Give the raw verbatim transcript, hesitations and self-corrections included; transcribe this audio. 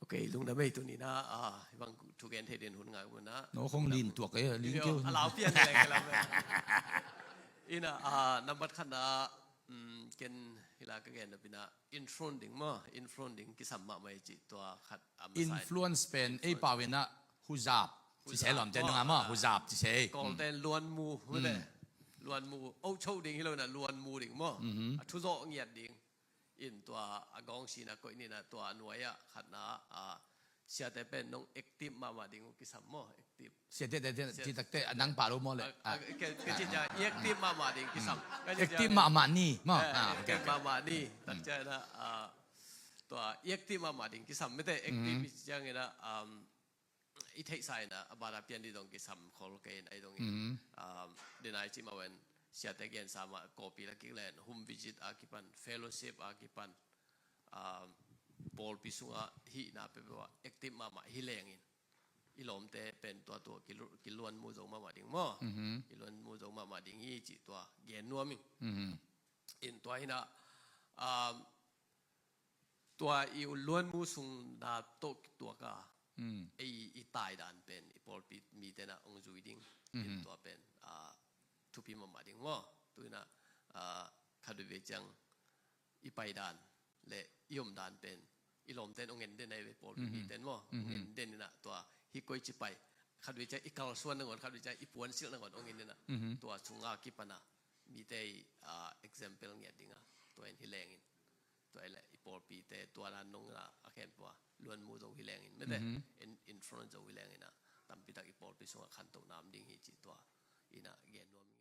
Kei lungdam ei tuni-in ah, ah, hih bang thu gen thei ding hun ngah un ah. No khong lin tuak ei, lin keu. A lau pian leng lam. Ina, ah, nambat khatna, um, ken hih lai ka gen na pi-in ah, influence ding maw, influence ding kisam mahmah ei cih tua khat, ah, masa in. Influence pen, ei pau in ah, huzap. Ci se lawm te nung a maw, huzap ci se. Kawlte'n luanmu, mete. Luanmu, oh cho ding hi lo in ah, luanmu ding maw. A thuzawh ngiat ding. In tua a gawng sin ah koih ni in ah tua a nuai ah khatna, ah, siate pen nong active mahmah ding uh kisam maw, active. Siate te, te, ci takte a nang pau lo maw le. Ah, ah, ke, ke ci ciang i active mahmah ding kisam. Active mahmah ni maw. Eh, ah, okay, active mahmah ni. Tak ciang in ah, ah, tua i active mahmah ding kisam, mete, active i ci ciang in ah, um, i theihsa in ah, a ban ah pian ding zong kisam khol kei in, ei dong in. Um, dena i cih mah ven, siate gensa mah, kawlpi la kik leng, home visit a kipan, fellowship a kipan, um, pawlpi sungah hihna peuhpeuh ah active mahmah hi leng in, i lawmte pen tua tua kilu-, kiluanmu zo mahmah ding maw. Kiluanmu zo mahmah ding hi cih tua gen nuam ing. In tua hi in ah, um, tua i luanmu sung na tawh kituak a, ei i taidan pen i pawlpi mite in ah hong zui ding. In tua pen, ah, thupi mahmah ding maw. Tu in ah, ah, khat veivei ciang i paidan le i omdan pen i lawmte'n hong en den ahi ve, pawlpi mite'n maw. Hong en den in ah tua hih koici pai. Khat veivei ciang i kalsuan nangawn, khat veivei ciang i puansilh nangawn hong en in ah. Tua sungah kipan ah mite i, ah, example ngiat ding a, tua in hi leng in. Tua hi leh i pawlpite tua dan nung in ah a khempeuh ah luanmu zo hi leng in, mete, in, influence zo hi leng in ah, tampi tak i pawlpi sungah khantohna om ding hi cih tua in ah gen nuam ing.